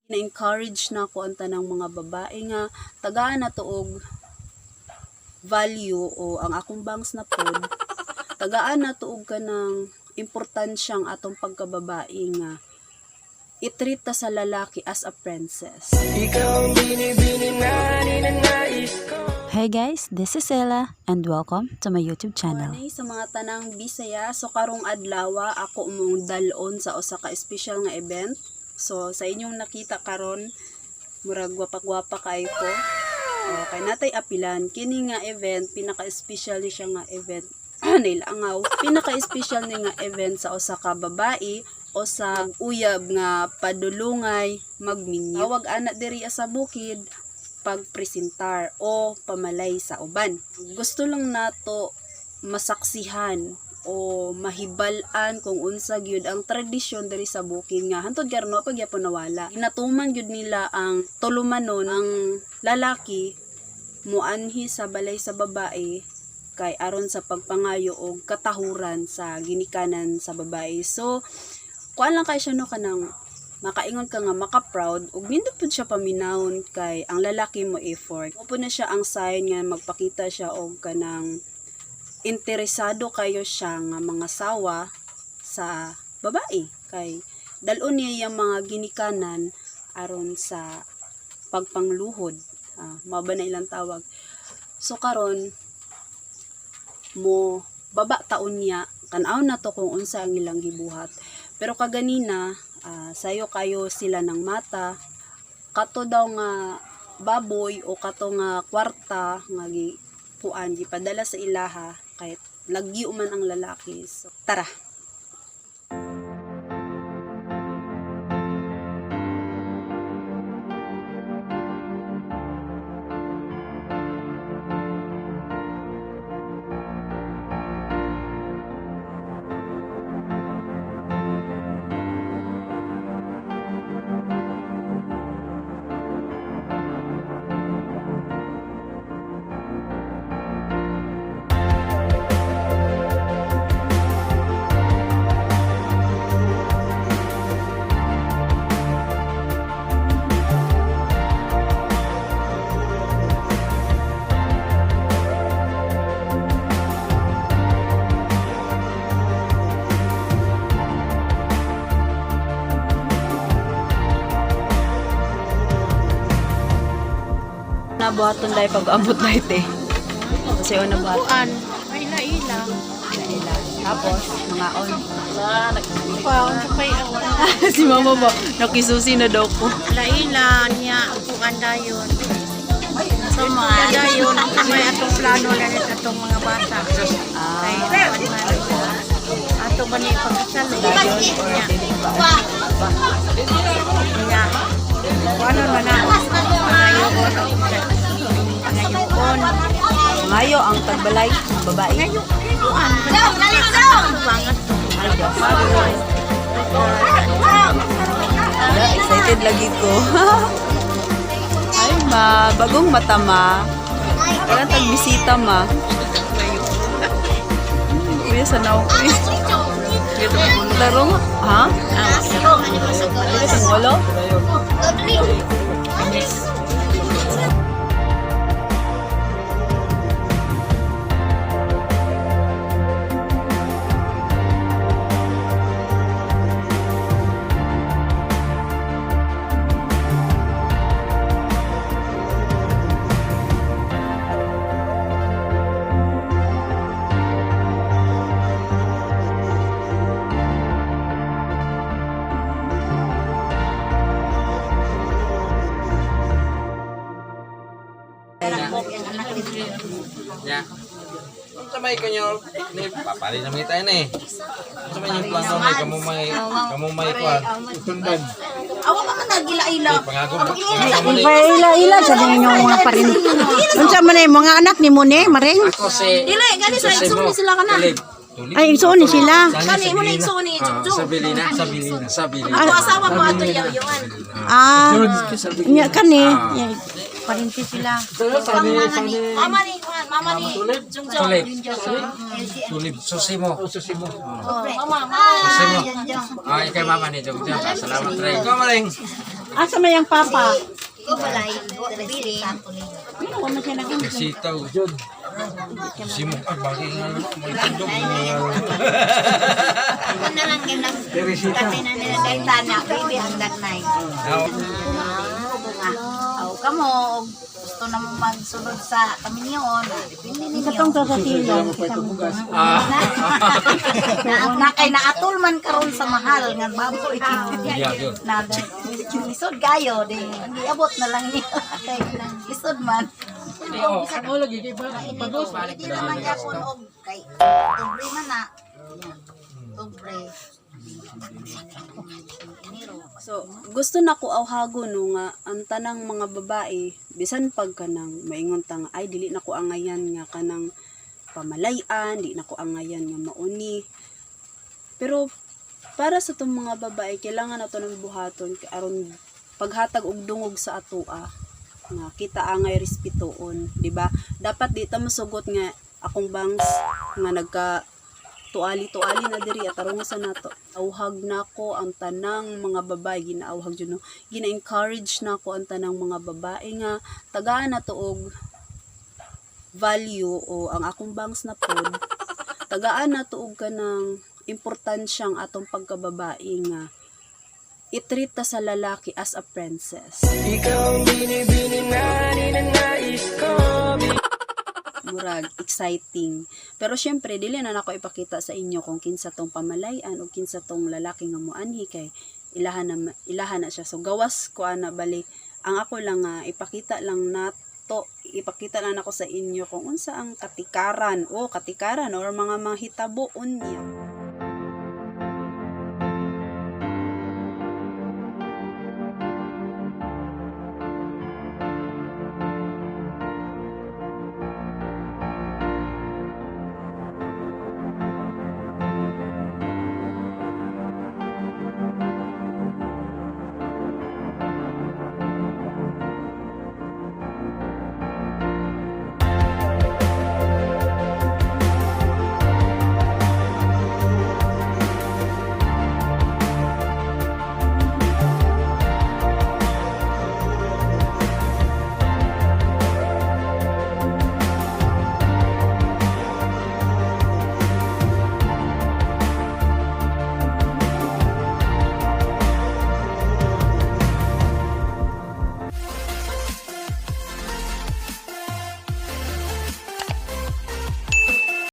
Na-encourage na ko ang tanang mga babae nga tagaan na to og value o ang akong bangs na pod, tagaan na to og kanang importansyang atong pagkababae nga i-treat ta sa lalaki as a princess. Hey guys, this is Ella and welcome to my YouTube channel. Morning sa mga tanang Bisaya. So karong adlaw ako mong dalon sa usa ka espesyal nga event. So sa inyong nakita karon, murag gwapa-gwapa kaayo ko. Okay, natay apilan kini nga event, pinaka-espesyal ni siya nga event. Nailangaw. Pinaka-espesyal ni nga event sa usa ka babae o sa uyab nga padulungay magminyo. Tawag ana diri sa bukid pagpresentar o pamalay sa uban. Gusto lang nato masaksihan o mahibal-an kung unsa gyud ang tradisyon diri sa bukid nga hantod karon wa pa gyapon nawala. Ginatuman gyud nila ang tulumanon ang lalaki muanhi sa balay sa babae kay aron sa pagpangayo og katahuran sa ginikanan sa babae. So kuan lang kay siya no, kanang makaingon ka nga maka-proud ug nindot pud siya paminawon kay ang lalaki mo effort. Mo pud na siya ang sign nga magpakita siya og kanang interesado kayo siya nga mga sawa sa babae kay dalon niya yung mga ginikanan aron sa pagpangluhod, mao ba na ilang tawag. So karon mo baba taon niya, tan-aw na to kung unsa ang ilang gibuhat. Pero kaganina, sayo kayo sila ng mata kato daw nga baboy o kato nga kwarta nga gi kuan gipadala sa ilaha kahit lagyo man ang lalaki. So, tara. Nabuhaton dahil pag-abot light eh. Kasi una buhaton. Kuan, ay ila-ila. Ila. Tapos, mga on. Pa, unsa pay awan. Si mama ba, nakisusi na daw ko. Ila-ila niya kuan dayon. Ila dayon, may atong plano na ni atong mga bata. Kay kuan man. Ato ba ni pagkasal niya. Niya. Kuan man na. Pangayoon. Pangayoon. Ngayo ang tagbalay, ang babae. Ngayon, kuan. Bangat. Ay, Diyos. Ala, excited lagi ko. Ay, ma, bagong mata, ma. Walang tagbisita, ma. Kuya, sa naong ko eh. Tarong, ha? Dito sa walo? Ya. Unsa may kanyo ni papali na may tayo ni. Unsa may inyong plano ni kamo may kuan? Tundan. Awa ka man nagila-ila. Pangako pangako ni. Ila-ila sa inyong mga parin. Unsa man ay mga anak ni mo ni, Maring? Ako si Dili, gani sa igsoon ni sila kana. Tulib. Tulib. Ay, igsoon ni sila. Kani mo na igsoon ni Jung. Sabilina, Sabilina, Sabilina. Ako asawa ko ato yaw yungan. Ah, nya kani. Parinti sila. Mama ni kuan, mama ni Jung Jung. Tulib. Tulib susimo. Susimo. Mama, mama. Susimo. Ay kay mama ni Jung Jung. Salamat rin. Ikaw Maring. Asa may ang papa? Ko balay, bilin. Ano wa man siya nag Sitaw jud. Simok ah bagay nga naman may tindog. Ako na lang yung nag kasi na nila kay Tana, baby ang danay. Nga. Aw kamo og gusto na mo magsunod sa kaminyoon, depende ninyo. Katong sa silong. Na, na kay naatol man karon sa mahal nga baboy. Yeah, yun. Na lisod kayo di giabot na lang niya kay lisod man. Hindi naman gyapon og kay Obre man na. Obre. Enero. So, gusto na ko awhago no nga ang tanang mga babae bisan pag kanang maingon ta nga ay dili na ko angayan nga kanang pamalayan, di na ko angayan nga mauni. Pero para sa tong mga babae kailangan nato ng buhaton kay aron paghatag og dungog sa atoa nga kita angay respetuon, di ba? Dapat di ta mosugot nga akong bangs nga nagka tuali-tuali na diri at tarong sa nato. Auhag nako ang tanang mga babae ginaauhag jud no. Gina-encourage nako ang tanang mga babae nga tagaan nato og value o ang akong bangs na pod. Tagaan nato og kanang importansyang atong pagkababae nga i-treat ta sa lalaki as a princess. Murag exciting. Pero syempre dili na nako ipakita sa inyo kung kinsa tong pamalayan o kinsa tong lalaki nga moanhi kay ilahan na siya. So gawas ko ana bali ang ako lang nga ipakita lang nato, ipakita lang nako sa inyo kung unsa ang katikaran o katikaran or mga mahitabo unya.